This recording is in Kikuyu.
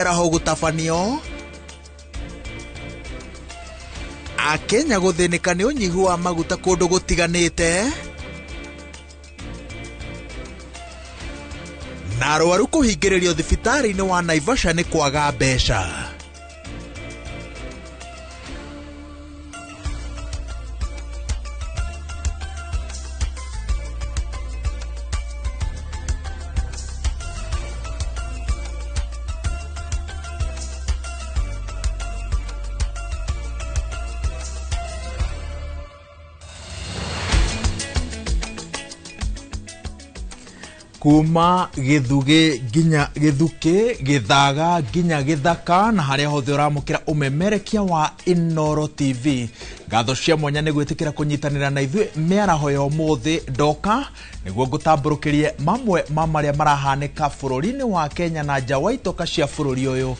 Mĩaraho gũtabanio. Akenya gũthĩnĩka nĩ ũnyihu wa maguta kũndũ gũtiganĩte. Na arwaru kũhingĩrĩrio thibitarĩ-inĩ wa Naivasha nĩ kwaga mbeca. Kuma gĩthugĩ nginya gĩthukĩ, gĩthaga nginya gĩthaka, na harĩa hothe ũramũkĩra ũmemerekia wa Inooro TV. Ngatho cia mwanya nĩ gwĩtĩkĩra kũnyitanĩra na ithuĩ mĩaraho ya ũmũthĩ. Ndoka nĩguo ngũtambũrũkĩrie mamwe ma marĩa marahanĩka bũrũri-inĩ wa Kenya na nja wa itoka cia bũrũri ũyũ.